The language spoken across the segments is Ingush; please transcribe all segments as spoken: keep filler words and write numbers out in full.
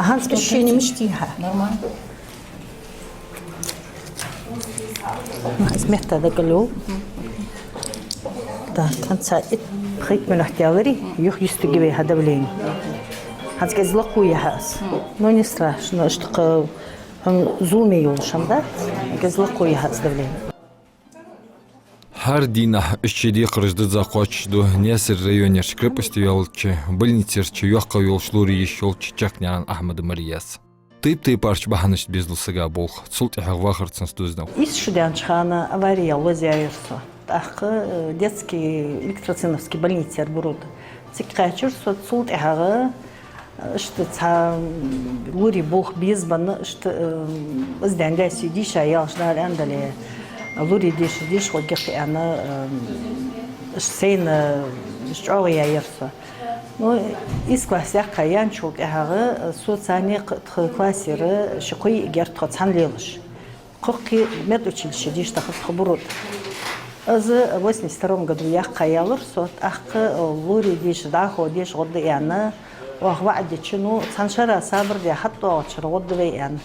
ХӀанз ишшийна мишта я хьа? Нормально. Из метта дагало. Да, хӀанз цхьа итт-пхийтта минот яларе, юха йистугиве хьа давлени. ХӀанз кӀезига лакхе я хьа из. Ну, не страшно, иштта кхы хьона зуламе йолаш хӀама дац, кӀезига лакхе я хьа из давлени. ХӀара дийнахьа иштта ший декхараш дизза кхоачашду Наьсарен районерча крепосте йолча больницерча йоккха йолаш лорий йиш йолча Чакхнаькъан Ахьмада Марияс. Тайп-тайпарча бахьанашца безлу сага болх, цул тӀехьагӀа вахар цунца дувзаденна. Исс шу даьннача хана авари лозаяьяр со. ТӀаккха, э, детский Электроциновский больницера буруд. Цига кхаьчар со, цул тӀехьагӀа, э, иштта цхьа, м, лорий болх безабенна, иштта, э, из даьнга сий дийша ялаш дала аьнна дале, лорий деша деш гӀоргья кхы аьнна, э, иштта сайна, э, иштта чӀоагӀа яьяр со. Ну, исс класс яьккха яьнначул тӀехьагӀа со царна кхы тха классера ши-кхо йиӀиг яр тхо цхьана лелаш. Кхы-кхы медучилище деш дахар тхо буруд. Из восемьдесят втором году яьккха ялар со, тӀаккха лорий деша, дӀахо деша гӀоргда аьнна, оаха ваӀад дича, ну, цхьан шера сабар де, хьатӀадоагӀача шера гӀоргда вай аьнна,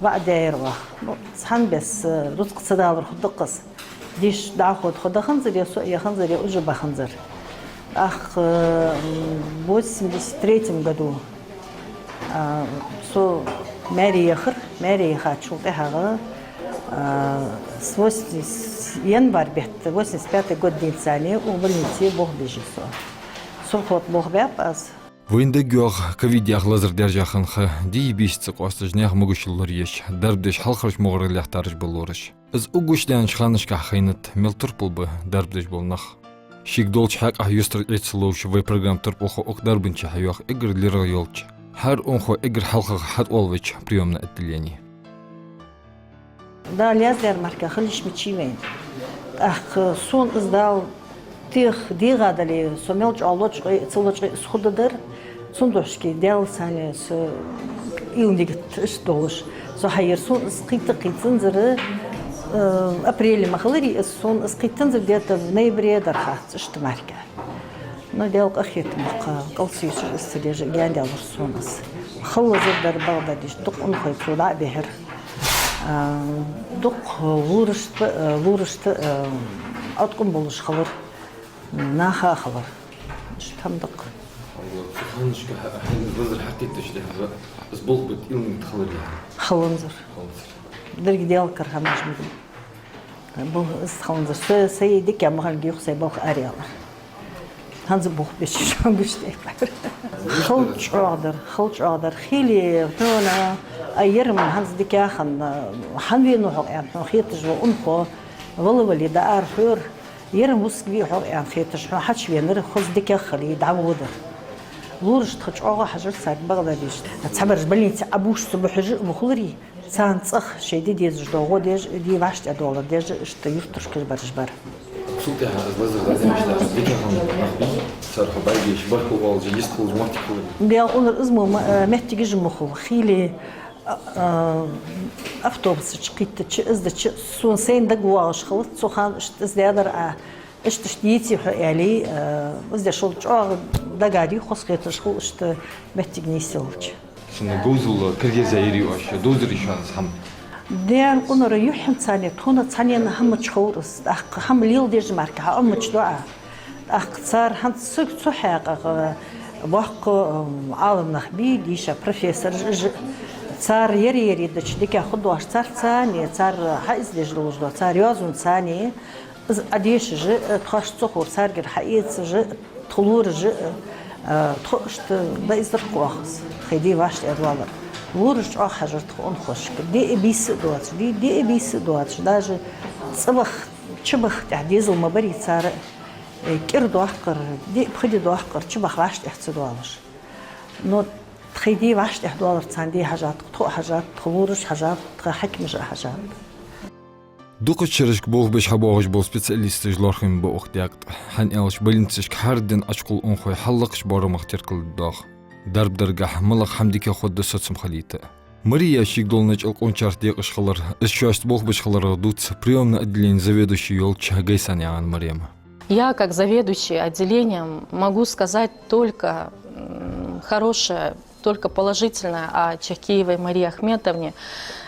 ваӀад даьяр оаха. Ну, цхьан бесса рузкъа ца далар хургда-кх из. Деша дӀахо тхо даханзар, е со а яханзар, е уж а баханзар. ТӀаккха, м, восемьдесят третьем году, а, со маьре яхар, маьре яхачул тӀехьагӀа, а, с восемьдесят, январь бетта, восемьдесят пятый год денз царна укх больнице болх беш я со. Сурхо тӀа болх баьб аз. Вайна дагайоагӀа, ковид яха лазар даьржа хана ха дийя-бийса ца къоасташ, наьха могашал лораеш, дарба деш хьалхарча могӀарера лаьттараш ба лораш. Из уггуш даьннача ханашка хайнад, мел турпал ба дарба деш бола нах. Шийга долча хьакъехьа юстара Ӏе ца ловш, вай программа турпалхо укх дарбанче хьайоагӀа эггара лерхӀа йолча, хӀара унахо эггара хьалхагӀа хьатӀавоалавеча приёмни отделене. Дала яздаьр мара хила йиш мичай вайна. ТӀаккха сона из Дала теха дегӀа дале, со мел чӀоагӀа лочкъе а, ца лочкъе а, из хургдар. Цудухьа Даьла санна со уйла-нигат иштта долаш со хьаер. Сона из кхийтта а кхийттанзар, э, апреле ма хилларий из, сона из кхийттанзар где-то в ноябре дар хац, иштта мара. Ну, Даьла къахетамах кхы кӀалсуьйсуш из ца деш а гаьна даьлар сона из. Хала лазар дар, бакъдар дийша, дукха унахой цо дӀа а бихьар. А, дукха лорашта, а, лорашта, а, Ӏоткъам болаш хилар, наха а хилар. Иштта хӀама да-кх. Цу ханашка хьа-, хьайна лазар хьакхийттача тӀехьагӀа из болх бе уйла-нигат хиларий? Хиланзар. Хиланзар. Деррига Даьла кара хӀамаш ма да. Бо-, из хиланзар. Со, сай дика ма хиннилга юха сай балха ара ялар. ХӀанз болх беш шоана гуш тӀехьа. Хала чӀоагӀа дар, хала чӀоагӀа дар. Хийла хьона, а, ер-м хӀанз дика хинна, хьан венав хьо аьнна хьона хеташ вола унахо, вала-вале дӀаара хьора, ер-м вусаргвий хьо аьнна хеташ, хьона хьачувенар, хоза дика хиле, дӀаводар. Лорашта тха чӀоагӀа хьажар царга, бакъдар дийша. Цхьабараш больнице Ӏобувш ца бу хьожаш а ма хуларий, царна цӀагӀа шоай де дезаш дола гӀо деш а, де вӀаштӀехьдоалар деш а, иштта юрташка бараш бар. Цул тӀехьагӀа из лазар дӀаденнача тӀехьагӀа дика хинна нах бий, цар хьо бӀаргадайча, баркал оалаш, йистхулаш моттиг хиларий? Даьла къинар, из мо ма-, э, моттигаш ма хул. Хийла, э, э, автобуса чу кхийттача, из дича, сона сайна дагавоагӀаш хилац цу хана, иштта из даьдар Ӏа, иштта-иштта деций хьо аьле, э, из дешал чӀоагӀа дагадий, хоза хеташ хул, иштта моттиг нийсъелча. Цунна говзал кулг еза йирий оаш, довзарий шоана из хӀама? Даьла къинара, юххьанца царна, тхона цхьаннена хӀама ца ховр из, тӀаккха хӀама леладеш мара хьаӀоммача доӀа. ТӀаккха цар хӀанз цига цу хьакъехьа боккха, м, Ӏаламнах бий, дийша профессораш уж а. Цар ер-ер дича дика хургдоацаш, цар царна, цар хьаэца дезаш долаш дола, цар йоазонца царна, из Ӏодешаш а, тхоашта ца ховр царгара хьаэцаш а, тха лораш а, э, тхо иштта дӀаэцар-кх оаха из, тхоай де вӀаштӀехьадоалар. Лораш чӀоагӀа хьажар тха унахошка. Де а, бийса а доацаш, де, де а, бийса а доацаш, даже цӀабаха, чубаха тӀехьа дезал ма барий цар, э, кӀира доаккхар, диъ-пхи ди доаккхар, чубаха вӀаштӀехьа ца доалаш. Но тхоай де вӀаштӀехьадоалар царна де хьажад-кх, тхо а хьажад, тха лораш хьажав, тха хьакимаш а хьажав. Дукхача шерашка болх беш хьабоагӀаш бола специалисташ лоархӀаме ба укх даькъ тӀа. ХӀана аьлча, больницашка хьарадена Ӏочукхувл унахой хьаллакхача боарамах теркалдергдоах. Дарба даргахьа малагӀа хӀама дика хургда соцам хилийта а. Мария шийга дола начӀал къоначарца декъаш хилар, из шоашца болх беш хиларах дувц приёмни отделене заведующий йолча Гайсанаькъан Марема. Я, как заведующий отделением, могу сказать только, м, хорошее Только положительное о Чахкиевой Марии Ахметовне.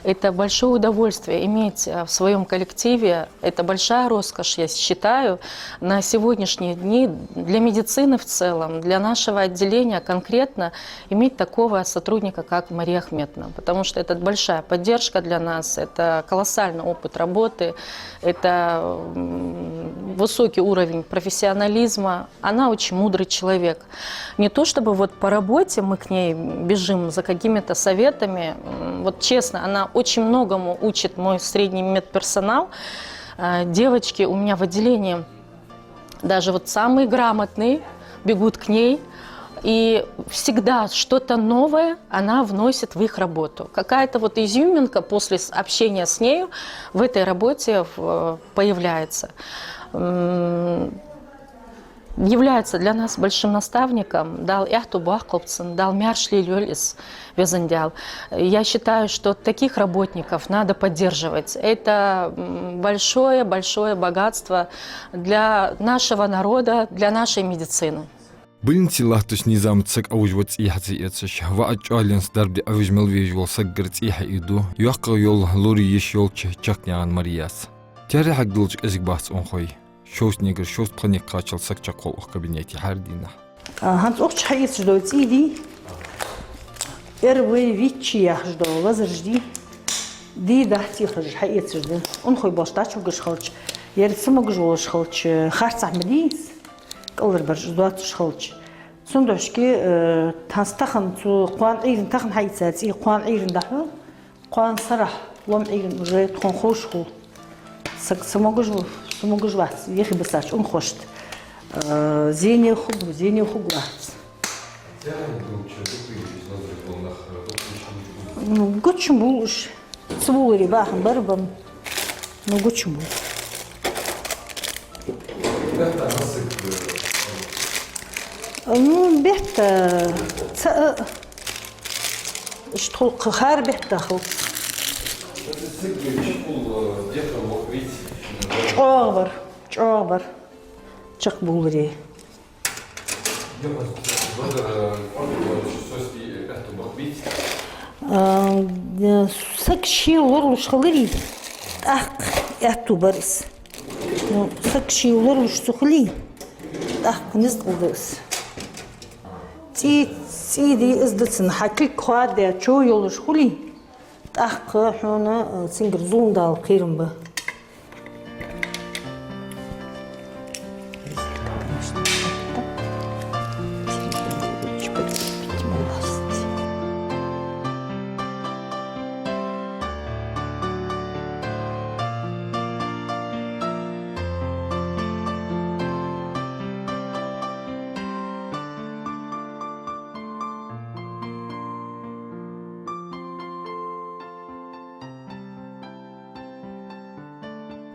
Это большое удовольствие иметь э, в своем коллективе. Это большая роскошь, я считаю, на сегодняшние дни для медицины в целом, для нашего отделения конкретно, иметь такого сотрудника, как Мария Ахметовна. Потому что это большая поддержка для нас, это колоссальный опыт работы, это м, высокий уровень профессионализма. Она очень мудрый человек. Не то чтобы вот по работе мы к ней бежим за какими-то советами. М, Вот честно, она очень многому учит мой средний медперсонал. Э, Девочки у меня в отделении, даже вот самые грамотные, бегут к ней. И всегда что-то новое она вносит в их работу. Какая-то вот изюминка после с- общения с нею в этой работе в- появляется. М, является для нас большим наставником, Дала аьттув боаккхалба цунна, Дала маьрша лелайойла из, Везан Даьла. Я считаю, что таких работников надо поддерживать. Это большое-большое богатство для нашего народа, для нашей медицины. Больнице латтача низамца саг Ӏовижа ва цӀий хьа ца эцаш, ваӀад чӀоагӀленца дарба де Ӏовижа мел везаш вола сагагара цӀий хьаийду, йоккхагӀа йола лорий йиш йолча Чахкинаькъан Марияс. Терахьага долча кӀезига бац унахой. Шовзткъанегара шовзткъа пхеннегара кхаччалца саг чакхвоал укх кабинете хӀара дийнахьа. А, хӀанз укх чу хьаэцаш дола цӀий дий, эр вай виччи яхаш дола лазараш дий, дий дахьа ца хержаш хьаэцаш да. Унахой болаш дӀачувугаш хилча, ер ца могаш волаш хилча, харцахьа ма дий из, кӀалхарбараш из доацаш хилча. Цудухьа, э, хӀанз тахан цу кхоана Ӏуйранна, тахан хьаийца цӀий кхоана Ӏуйранна дӀахьу, кхоана сарахьа лома Ӏуйранна уже тхона ховш хул. Саг ца могаш ва, ца могаш вац, яхи бисача унахошта. Э, зене хургва, зене хургвац. Ну, гучабувл уж. Ца бувларе бахьан бар-кх, ну, гучабувл. Ну, бетта, ца, э, иштта хул-кх, хӀара бетта хул. ЧӀоагӀа бар, чӀоагӀа бар. Чакхбувларе. А, э, саг ше лоралуш хиларе, тӀаккха аьттув бар из. Ну, саг ше лоралуш ца хуле, тӀаккха низ кӀалда из. ЦӀий, цӀий дий из да цунна, хьа кулг хоададаь чов йолаш хуле, тӀаккха хьона, э, цунгара зулам дала кхерам ба.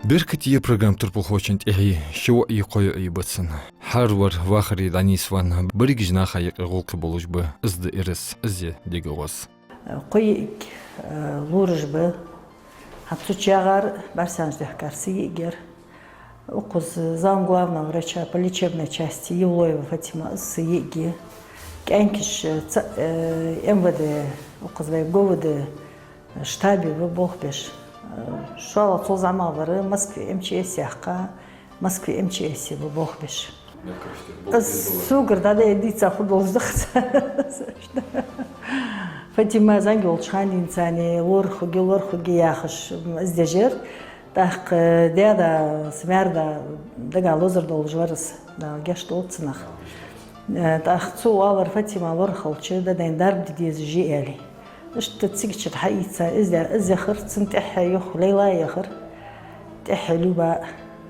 Беркате я программа турпалхочун тӀехье ши воӀи кхо йоӀи ба цун. ХӀара вар вахаре дӀанийсвенна, берригача наха юкъе гӀулакхе болаш ба, из да ирс, из я дегагӀоз. Кхо йиӀиг, э, лораш ба. ХӀанз цу чу ягӀар, бӀарсанаш дехкар са йиӀиг яр. Укхаза замглавного врача по лечебной части Евлоева Фатима, из са йиӀиг я. КӀаьнкаш, э, ца, э, М В Д, укхаза вай Г В Д штабе ба болх беш. Э, шоллагӀа цул зӀамагӀа вар Москве М Ч С яьккха, Москве М Ч С ба болх беш. Аз согара дӀадаь дийца хургдолаш да-кх. Фатима зӀамига йолча хана денз царна лорахургья, лорахургья яхаш, из деш яр. ТӀаккха даь-да, са маьр-да дагахьа лазар долаш вар из, Дала гешт долда цунах. Э, тӀаккха цо оалар, Фатима лорахилча, даь-даьна дарба де дезаш я, аьле. Иштта цигачара хьаийца, из я, из яхар, цун тӀехьа юха Лейла яхар, тӀехьа Люба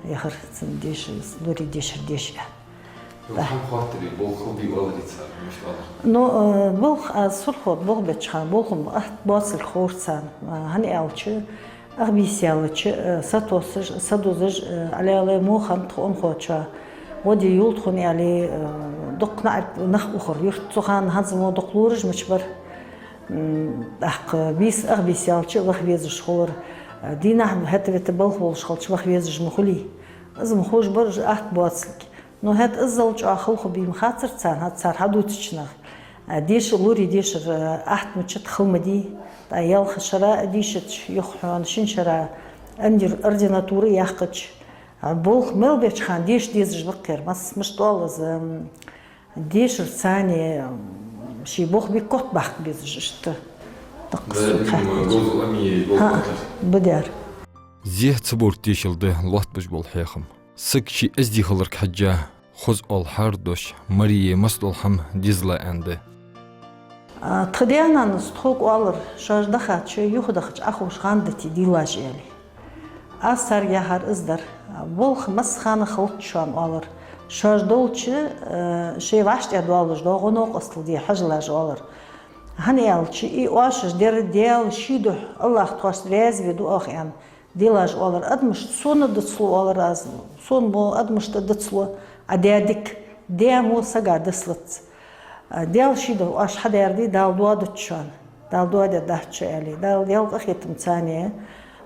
яхар, цун деша, лорий дешар деша. Ну, хӀама хоаттаре, болх хилдий валаре цар, мишта валар? Ну, э, болх, аз Сурхо тӀа болх беча хана, болхам атта боацилга ховра царна, э, хӀана аьлча, ах бийса яьлча, э, сатоссаш, садузаш, э, Ӏалелай муха хиннад тха унахочоа. Гӏо де йолаш тхона, аьле, э, дукха наӀарга нах ухар юрта. Цу хана хӀанз мо дукха лораш мича бар. М, тӀаккха бийса, ах бийса яьлча ваха везаш хулар. Э, дийнахьа хӀета-вета балха волаш хилча ваха везаш ма хулий. Из ма ховш бар уж атта боацилга. Ну, хӀета иззал чӀоагӀа хала хургбий ма хацар царна, хӀанз цар хьадувцача наха. А дешар, лорий дешар, а, атта мичад хала ма дий. ТӀаккха ялх шера а дийшача, юха хьона шин шера андир ординатура яьккхача, а, болх мел беча хана деша дезаш ба-кх ер. Мас-, мишта оал из, м, дешар царна, м, ший болх бе котбаккха безаш иштта. Даккха Да, сога видимо, хаьттача. Гозал Амиевич болх ХӀаа, баьр. Зехьа ца бовргдешал да лоаттабеш бола хьехам. Саг ший эздий хиларга хьежжа, хоза оалаш хьарадош, Мария мел дола хӀама дезал аьнна да. А, тха даь-нанас тхога оалар, шоаш дахача, юхадахача Ӏоховша хӀама дите дийлаш, аьле. Аз царга яхар из дар. Болх массахана хилац шоана, оалар. Шоаш долча, а, шоай вӀаштӀехьдоалаш доагӀа новкъостал де хьажалаш, оалар. ХӀана аьлча, из оаш дер Даьла ший духьа, АллахӀ тхоашта раьза ве ду оаха, аьнна, делаш, оалар. Адамашта сона дицлу, оалар аз, сона мо адамашта дицлу, а даь дика, даь мо сага дицлац. А Даьла ший духьа оаш хьадаьр дий, Дала доадац шоана. Дала доаде дац шо, аьле. Дала, Даьла къахетам царна,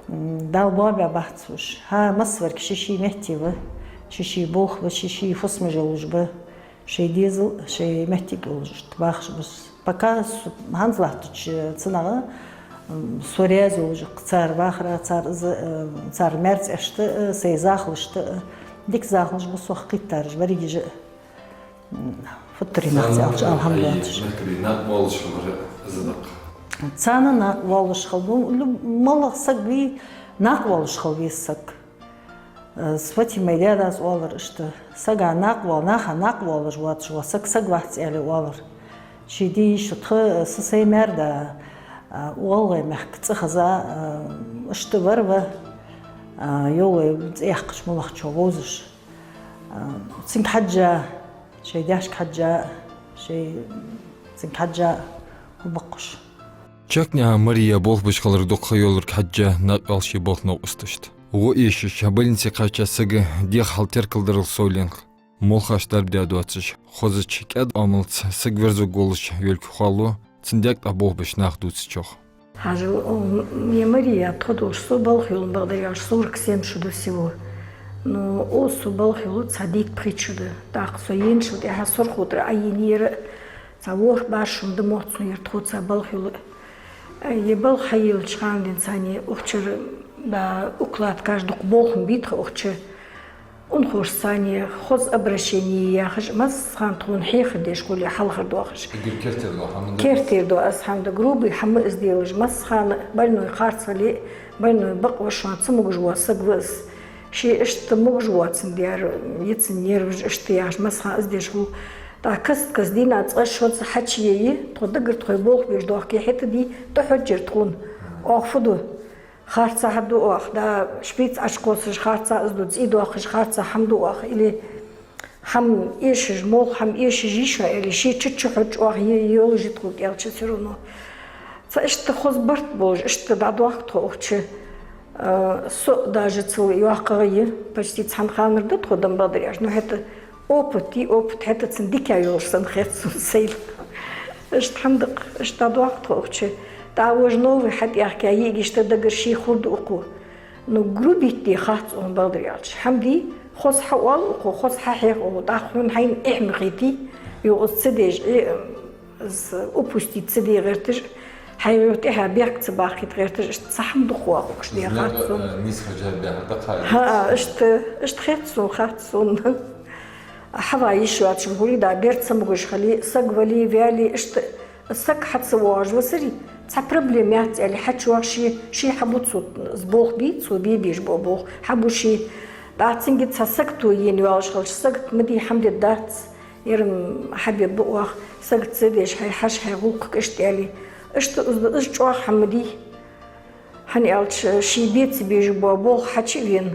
м, Дала боабаь бац уж. ХӀа, массаварг ший-ший метте ва, ший-ший болх ба, ший-ший фусамаш йолаш ба. Шоай дезал, шоай моттиг йолаш иштта бахаш ба. Пока со хӀанз латтача цунах, м, со раьза йолаш я-кх цар вахара, цар из, э, цар маьрцӀашта а, сай захалашта а. Дика захалаш ба сох кхийттараш берригаш а. М, футтарий нах ца аьлча, алхьамдулиллахӀ. Царна накъавоалаш хилар из да-кх. Царна накъавоалаш хила, ну, люб-, малагӀа саг вий, накъавоалаш хила веза саг. Э, с Фатимай даь-дас оалар иштта: сага накъавоал-, наха накъавоалаш воацаш вола саг саг вац, аьле, оалар. Ший ди йиш я тха, э, са сай маьр да, э, ГӀалгӀай мехка цӀихеза, э, иштта вар ва, э, йолай цӀи яьккхача моллагӀчо вовзаш. Э, цунга хьежжа, шоай даьшка хьежжа, шоай, цунга хьежжа хӀама баккхаш. Чакхнаькъан Мария болх беш хиларга дукха ха йолга хьежжа, накъавоал ший болх новкъосташта. ГӀо эшаш, больнице кхаьчача сага дегӀа хьал теркалдарал совленах, молхаш дарба даь доацаш, хозача кӀаьда Ӏамалца саг верзаргволаш йолга хоалу, цун даьга тӀа болх беш нах дувцачох. Хьажал, о, м-, е Мария, тхо долаш со балха йолаш, бакъдар аьлча, сорок семь шу да всего. Ну, о, со балха йолаш цхьа дийтта-пхийтта шу да. ТӀаккха со енначул тӀехьагӀа Сурхо тӀара Ӏайийнаяр, цхьа ворхӀ-бархӀ шу да мотт сона ер тхоца балха йолаш. Е балха хьайийллача хана денз царна укх чура, да, укладкаш, дукха болх бий тха укх чу. Унахошца царна хоза обращени яхаш, массахана тхона хьехар деш хуле, хьалхара доахаш. Эггара кертера дола хӀама да. Кертера дола из хӀама да, грубый хӀама из делаш, массахана больной харц хиле, больной бакъ ва, шоана ца могаш вола саг ва из. Ше иштта могаш воацандаь, е цун нерваш иштта яхаш, массахана из деш хул. ТӀаккха каст-каста дийнахьа цкъа-шозза хьачуяйя, тхо даггара тхоай болх беш доахке, хӀаьта дий, тӀахьожар тхона. Оаха фу ду? Харцахьа ду оаха, да, шприц Ӏочукхоссаш харцахьа из ду, цӀий доаккхаш харцахьа хӀама ду оаха, или хӀама эшаш, молха хӀама эшаш йий шоана, или ше чу-чу хьожаш оаха е-, йолаш я тхога аьлча, всё равно. Цхьа иштта хоза барт болаш, иштта дӀадоахк тхо укх чу. Э, со даже цул йоккхагӀа я, почти цхьан ханара да тхо, дам бакъдар аьлча. Ну, хӀаьта опыт я, опыт хӀаьта цун дика йолаш санна хет сона сайна. Иштта хӀама да-кх, иштта дӀадоахк тхо укх чу. ТӀаккха уж новый хьатӀаехка йиӀиг иштта даггара ше хургда укхо. Ну, грубить де хац укхунна, бакъдар аьлча. ХӀама дий, хоза хьаоал укхо, хоза хьахьех укхо, тӀаккха хьона хьайна эхь ма хетий, юха из ца деш, э, из упустить ца де гӀерташ, хьайгара тӀехьа бехк ца баккхийта гӀерташ, иштта цхьа хӀама дукха вахукаш де хац сона. Э, нийса хьежжа бехк да кхайна. ХӀаа, иштта, иштта хет сона, хац сона. Хьава йиш йоацаш хуле, да, бер ца могаш хиле, саг вале, ваьле, иштта саг хьа ца воагӀаш ва сари, цхьа проблема яц аьле, хьачувоагӀа ше, ше хьабу цо, из болх бий, цо бе безаш бола болх, хьабу ше. ТӀаккха цунга цхьа сагото ена йоаллаш хилча, сагото ма дий, хӀама де дац, ер-м хьабергба оаха, сагото ца деш, хьай хьажа хьай гӀулакхага иштта аьле. Иштта из, из чӀоагӀа хӀама ма дий. ХӀана аьлча, ше бе ца безаш бола болх хьачу а вена,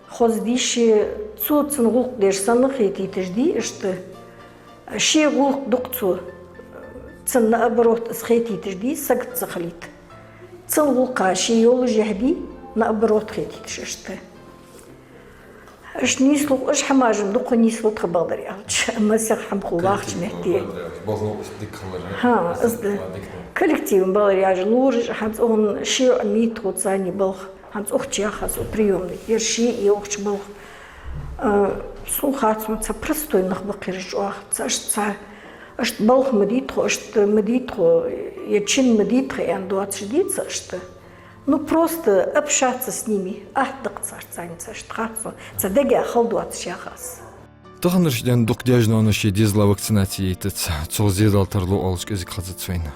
хоза дий ше, цо цунна гӀулакх деш санна хетийташ дий иштта. Ше гӀулакх ду-кх цо, цунна наоборот из хетийташ дий, сагото ца хилийта. Цун гӀулакха ше йоллашехь дий, наоборот хетийташ иштта. Иштта нийслух, иштта хӀамаш-м дукха нийслу тха, бакъдар аьлча, массехк хӀама хул вахача метте. Коллектив, бакъдар аьлча, болх новкъостал дика хилар. ХӀаа, из да. Дика хилар. Коллектив, бакъдар аьлча, лораша хӀанз цӀогӀа ши йоӀ мий тхоца царна балха. ХӀанз укх чу яха со приёмный. Ер ши, е укх чу балха. А, сона хац, ма цхьа простой нах ба-кх ераш чӀоагӀа. Цхьа иштта цхьа Иштта балха ма дий тхо, иштта ма дий тхо, е чин ма дий тха аьнна доацаш дий ца иштта. Ну, просто общаться с ними, атта да-кх царца, царца иштта харцо, цар дега хала доацаш яхаш. Таханарча ден дукха даьша-ноаноша шоай дезала вакцинаци яйтац, цох зе дала тарлу оалаш кӀезига хезац вайна.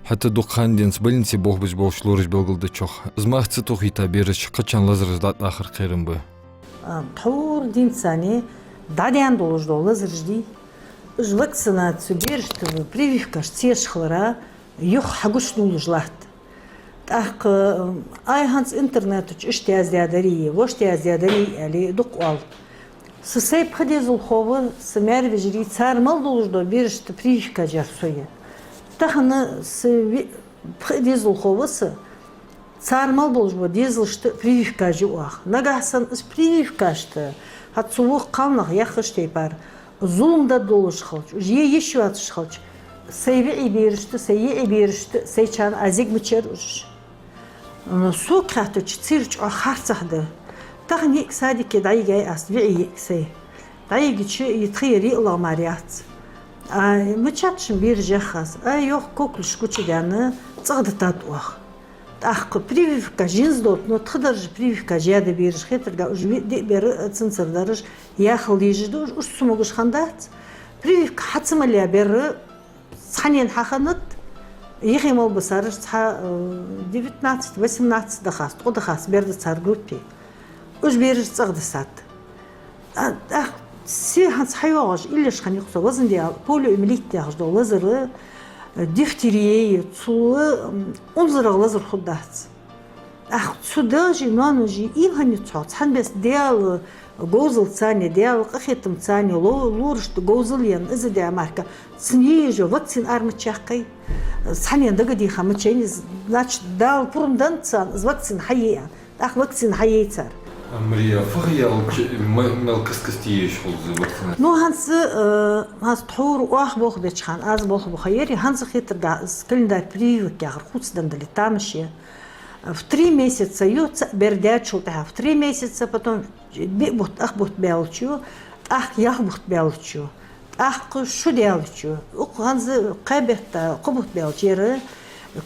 ХӀаьта дукха хана денз больнице болхаш болча лораш белгалдечох, из мах ца тохийта бераш кхычан лазараш дӀатӀахар кхерам ба. А, тхьовра денз царна дӀадаьнна долаш дола лазараш дий, уж вакцинаци берашта прививкаш ца еш хилара юха хьагучадоалаш латт. ТӀаккха, ай, хӀанз интернета чу иштта яздаьдарий, вешта яздаьдарий аьле дукха оал. Са сай пхи дезалхо ва, са маьр-вежарий, цар мел долаш дола берашта прививкаш яьр со. Тахан са ви-, пхи дезалхо ва са, цар мел болаш бола дезалашта прививкаш я оаха. Нагахьа санна из прививкашта, хӀаьта цу вокх кхалнах яххача тайпара, зулам дергдолаш хилча, уж е йиш йоацаш хилча, сай виӀий берашта, сай йиӀий берашта, сайчарна аз йига ма яр уж. М, сога хаьттача, цар чӀоагӀа харцахьа да. Тахан йиӀиг садике дӀайигай аз, виӀий йиӀиг сай. ДӀайигача, из тха ер йиӀилагӀа мара яц. А, мичад шун бераш яхаш, а, йоах, коклюш гучадаьнна, цӀагӀа дитад оаха. ТӀаккха прививка жинза дота, но тха даржа прививка жа да бераш хетарга, уж ви-, диъ бер, а, цунцара даржа яхал дезаш да, уж, уж цамогаш хиннадац. Прививка хьа ца мала бер, цхьаннена хьахиннад, йихи мел ба цараш цхьа, э, девятнадцать, восемнадцать дахац, ткъо дахац бер да цар группе. Уж бераш цӀагӀа дисад. А, тӀаккха се хӀанз хьайоагӀаш, иллеш хиннай-кх со, везан Даьла, полиомиелит яхаш дола лазар, э, дифтерия, цул, м, унзарагӀа лазар хургдац. Ах, цу дажи, ноанажи, ийла хиннай цох, цхьан беса Даьла говзалца царна, Даьла къахетамца царна, ло-, лорашта говзал енна, из даь мара-кх, цунна е еза вакцина ара ма чаккхай. Цхьаннена дага дийха ма чайна из, значит, Дала пурам деннад царна, из вакцина хьае а. ТӀаккха вакцина хьаейцар. Амриа, фу хьаялча, м-, мел каст-каста еш хул из вакцина? Ну, хӀанз, э, хӀанз тхьовра оаха болх беча хана, аз болх бу хайри, хӀанз хетарга, из календарь прививок яхар хувцаденна дале, тамаше. В три месяца ю цаӀ бер даьчул тӀехьа, в три месяца, потом биъ бутт, ах бутт баьлча ю, тӀаккха ялх бутт баьлча ю, тӀаккха шу даьлча ю. Укх хӀанз кхо бетта, кхо бутт баьлча яр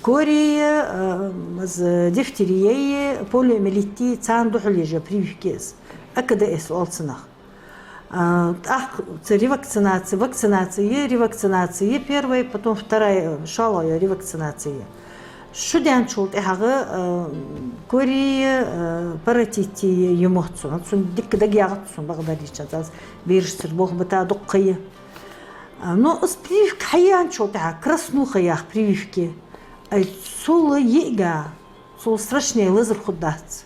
корий, а, из дифтерий, полиомиелит, царна духьал еш я прививка из. А К Д С оал цунах. А, тӀаккха цу ревакцинаци, вакцинаци, ревакцинаци, первая, потом вторая, шоллагӀа йола ревакцинаци. Шу даьнначул тӀехьагӀа, а, корий, а, паротит я моццу. Цун дика дагаяхац сона бакъдар дийцача, аз берашцара болх бита дуккха я. А, но из прививка хьаяьнначул тӀехьагӀа, краснуха яха прививка, ай, цул йиӀига, цул страшнее лазар хургдац.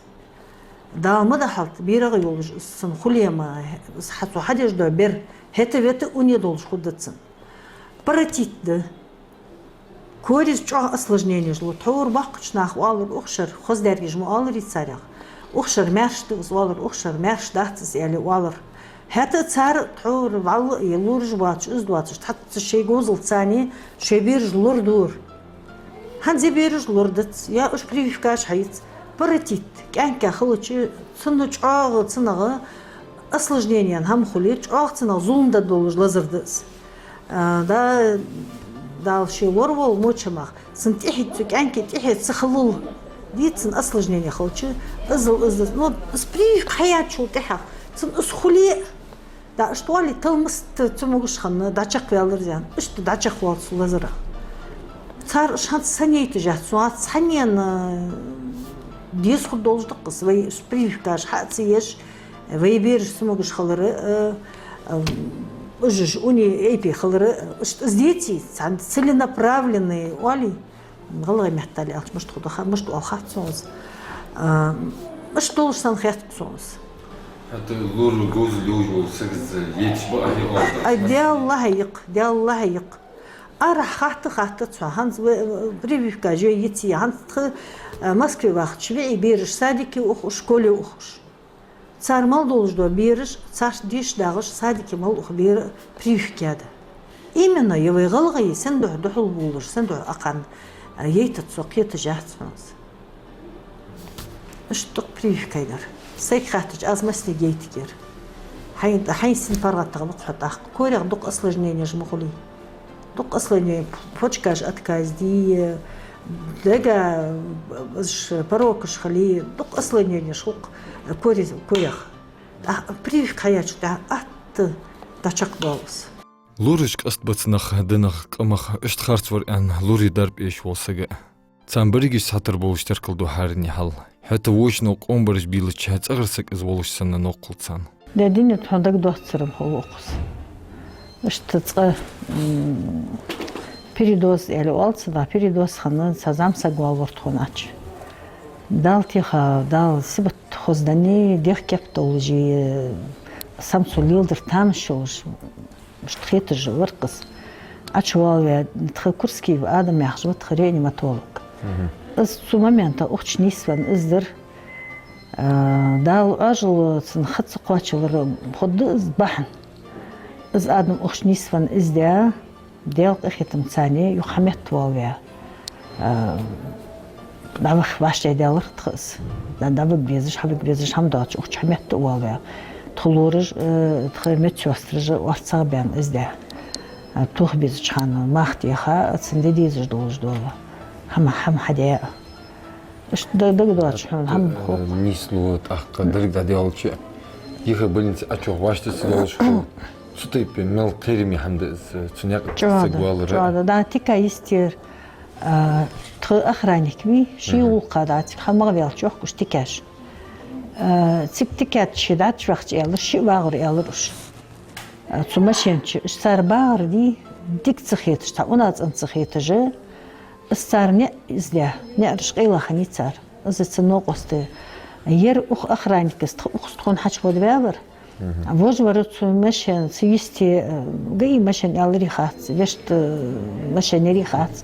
Дала ма дахьалда, берагӀа йолаш из цун хуле ма, из хьа цо хьадеш дола бер, хӀета-вета уне долаш хургда цун. Паротит да. Кориз чӀоагӀа осложненеш лу. Тхьовра боккхийча наха оалар укх шера, хоза даьргаш ма оаларий царех. Укх шера маьрша да из оалар, укх шера маьрша дац из аьле оалар. ХӀаьта а цар тхьовра вӀалла а е лораш боацаш, из доацаш, тхьацца шоай говзалца царна шоай бераш лорадора. ХӀанз е бераш лорадац, е уж прививкаш хьаэц. Паротит, кӀаьнк хилча, цунна чӀоагӀа, цунах осложненеш хӀама хуле, чӀоагӀа цунах зулам дергдолаш лазар да из. А, да, Дала ше лораволва моча мах. Цун тӀехье, цу кӀаьнка тӀехье ца хилале, дий цун осложнение хилча, иззал, иззал, ну, из прививка хьаяьнначул тӀехьагӀа, цун из хуле а, да, иштта оале, талмаст цамогаш хинна, дӀачакхваьлар из аьнна. Иштта дӀачакхваьлар цу лазарах. Цар уж хӀанз санна яйташ яц, цу хӀанз цхьаннена деза хургдолаш да-кх из, вай уж прививкаш хьа а ца еш, вай бераш цамогаш хилар, э, э, уж, уж уне, эпи хилар, э, иштта из деций, цхьан целенаправленный оалий, гӀалгӀай меттала аьлча, мишта хургда ха-, мишта оал хац сона из. А, иштта долаш санна хет-кх сона из. ХӀаьта лора говзал йолаш вола саг из етташ бакъахьа оал. Ай, Даьла хьа йикх, Даьла хьа йикх. Арахьа хатта, хатта цхьа. ХӀанз в-, прививка же йиций, хӀанз тха, а, Москве вахача виӀий бераш садике ух уж, школе ух уж. Цар мел долаш дола бераш, царца деш дагӀаш, садике мел ух бер прививка яь да. Именно е вай гӀалгӀай сен духьа духьал болаш, сен духьа акхарна, а, яйтац со, кхеташ яц сона из. Иштта дукха прививка яьр. Сайга хаьттача, аз массанега яйтаргьяр. Хьайна, хьайна син паргӀатагӀа ба-кх хьо тӀаккха. Корех дукха осложненеш ма хулий. Дукха осланёнаш, почкаш отказ ди, дега, уж порокаш хили, дукха осланёнаш хул-кх кори-, корех. ТӀаккха прививка хьаяьчул тӀехьагӀа атта дӀачакхдоал из. Лораш къаста бац нах, динах, къамах, иштта харцвар аьнна, лорий дарба эшаш вола саг а. Царна берригаш цхьатарра болаш теркал да хӀаране хьал. ХӀаьта воча новкъа къонбараш бийлача, цӀагӀара саг из волаш санна новкъа хул царна. Даьдина тхона дагадоацар-м хул укхаза. Иштта цкъа, м, передоз аьле оал цунах, передоз хинна цхьа зӀамсаг валавир тхона Ӏочу. Дала теха, Дала сибат хозданне, дегӀ кеп долаш, сам цо леладар тамаш йолаш, иштта хеташ вар-кх из. Ӏочу валаваь тха Курский Адам яхаш ва тха реаниматолог. Мгм. Из цу момента укх чу нийсвенна из дар, а, Дала Ӏоажал цун ха ца кхоачавар хургда из бахьан. Из Адам укх чу нийсвенна из даь, Даьла къахетамца царна юха хьаметта валаваь, а, дӀаваха вӀаштӀехьадаьлар тха из. ДӀа-, дӀавига безаш, хьавига безаш хӀама доацаш, укх чу хьаметта а валаваь. Тха лораш а, тха медсёстраш а орцагӀа баьнна из даь. А, тоха безача хана мах теха, цунна де дезаш долаш дола хӀама, хӀама хьадаь. Иштта даг-, дагадоацаш хьона хӀама хул. Э, нийслу, тӀаккха деррига дӀадаьлча, ехар больнице Ӏочух вӀаштӀехьа ца доалаш хул. Цу тайпара мел кхераме хӀама да из, цу наькъа тӀа саг валар. ЧӀоагӀа да. ДӀа тика йистера, а, тха охранник вий, ший гӀулакха дӀа цига хьалмагӀа ваьлча йохкаш тикаш. А, цига тика ше дӀачувахача аьлар, шиъ вагӀар аьлар уж. А, цу машен чу. Уж цар багӀар дий, дика ца хеташ, цхьа унацӀенна ца хеташ, из цар ниӀ из даь, ниӀараш къайлагӀа хиннай цар. Из цун новкъост. Ер укх охранникаца тха укхаза тхона хьачувода ваьлар. Мгм. Вож вар цу машен, цу йисте, э, ГАИ машен аьларе хац, вешта, э, машен яре хац.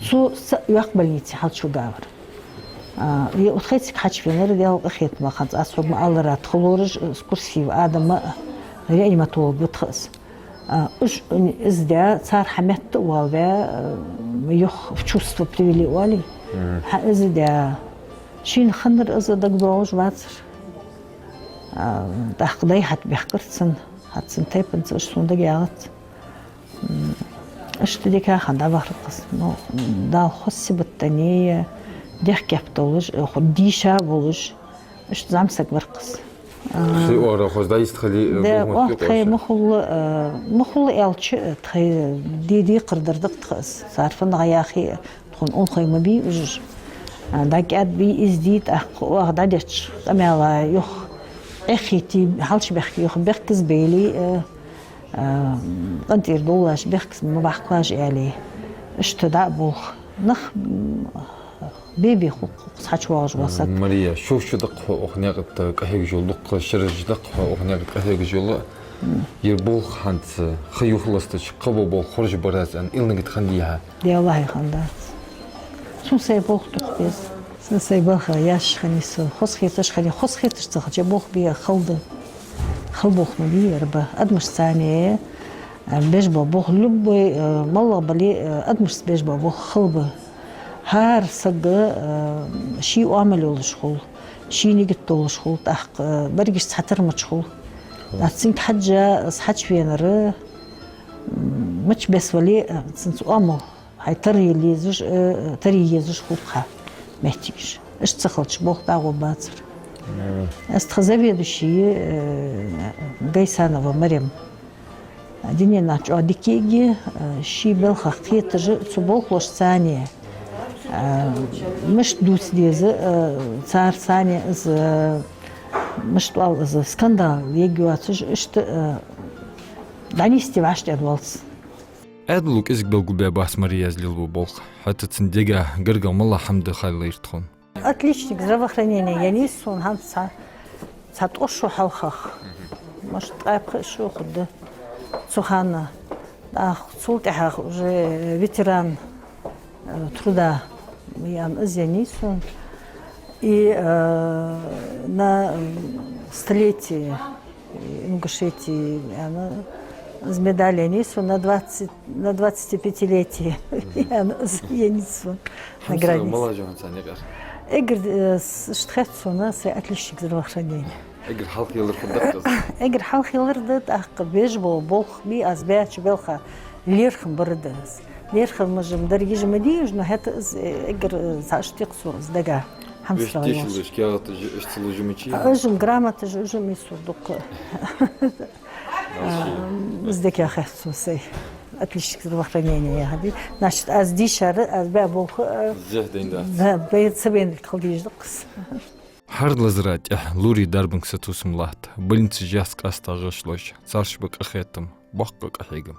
Цо саӀ йоаккх больнице хьалчувигавар. А, е тхоай цига хьачувенар, Даьла къахетамца, хӀанз аз хьога ма аллара, тха лораш, э, Курский Адам а, реаниматолог ва тха из. А, уж из даь, цар хьаметта а валаваь, а, юха в чувство привели оалий. Мгм. Хьа из даь. Шийна хиннар из дагадоагӀаш вацар. А, тӀаккха дай хьатӀабехкар цунна. ХӀанз цун тайпанца уж сона дагаяхац. М, иштта дика хинна дӀавахар-кх из. Ну, Дала хоза сибат данне, дегӀ кеп долаш, ху-, дийша волаш, иштта зӀамсаг вар-кх из. А, хи ора хоза дайста хали, да, бухмат оаха тхоай юкъоша. Ма хулла, а, ма хулла аьлча, тхоай ди-, декхар дар да-кх тха из. Цар фуннагӀа яхе, тхона унахой ма бий уж. А, дӀакӀаьдбий из ди, тӀаккха оаха дӀадеча къамаьла юха эххийте, хьалчубехке юха бехказбале, а, а, къинтӀера довлаш бехказа ма бахкалаш аьле. Иштта дӀа а болх. Нах, м, бе-бе хул-кх укхаза хьачувоагӀаш вола саг. Мария, шовзткъа шу да-кх хьо укх наькъа тӀа къахьегаш йола, дукха шераш да-кх хьо укх наькъа тӀа къахьегаш йола. М. Ер болх хӀанз ха юхаластача, кхыбола болх хоржабар аз аьнна, илланга тӀа хиннадий хьа? Даьллахьа, хиннадац. Сона сай болх тӀехьа беза. Сона сай балха яшаш хиннай со. Хоза хеташ хиннай, хоза хеташ ца хилча, болх бе хала да. Хала болх ма бий ер ба. Адамашца цхьана, а, беш бола болх, любой, а, моллагӀа бале, а, адамашца беш бола болх хала ба. ХӀара саг, а, ший оамал йолаш хул, ший нигат долаш хул, тӀаккха, а, берригаш цхьатарра мича хул. ТӀаккха цунга хьежжа из хьачувенар, м, мича беса вале а, цунца оамал хьай тара е езаш, э, тара е езаш хул-кх хьа моттигаш. Иштта ца хилча, болх дӀагӀоргбацар. Мгм. Аз тха заведующий, э, Гайсанова Марем. Дунен чӀоагӀа дика йиӀиг я, э, ший балхах кхеташ, цу болхлошца цхьана, э, мишта дувца деза, э, царца цхьана из, э, мишта оал из, скандал ергйоацаш, иштта, э, дӀанийсде вӀаштӀехьадоалац. Ӏаьдало кӀезига белгалбаь бац Марияс лелабу болх, хӀаьта цун дега гаргагӀа мел хӀама да хаьллийра тхона. Отличник здравоохранения я нийса сона хӀанз цхьа, цхьа ткъо шу хьалхагӀа. Мишта, ткъаь пхи шу хургда цу хана. ТӀаккха цул тӀехьагӀа уже ветеран, э, труда аьнна из я нийса сона. И, э, на, м, столетие Ингушетии, аьнна, из медаль я нийса сона на двадцать, на двадцатипятилетие. Аьнна, из я нийса сона награда. Мала жо хӀанз царна эггара? Эггара, э, с-, иштта хет сона, сай отличник здравоохранения. Эггара хьалха ялар хургда-кх из? Эггара хьалха ялар да, тӀаккха беш бола болх бий, аз баьча балха ЛерхӀам бар да из. ЛерхӀамаш-м деррига ма дий уж, но хӀаьта из, э, эггара, э, цхьа иштта тикх сона из дага. Хьамсара волаш. Вешта дешалаш, кагӀаташ, иштта ца луш ма чий? Уж-м, грамоташ, уж-м из сона дукха. Из дика хет сона сай. Отличник здравоохранения яхади. Значит, аз дийшар, аз баь болх, э, зехьа дайндац. Да, бай-, ца баьннилга хила дезаш да-кх из. ХӀара лазара тӀехьа лорий дарбанга сатувсам латт. Больницаш яц къаьстта гӀишлош, царш ба къахетам, боккха къахьегам.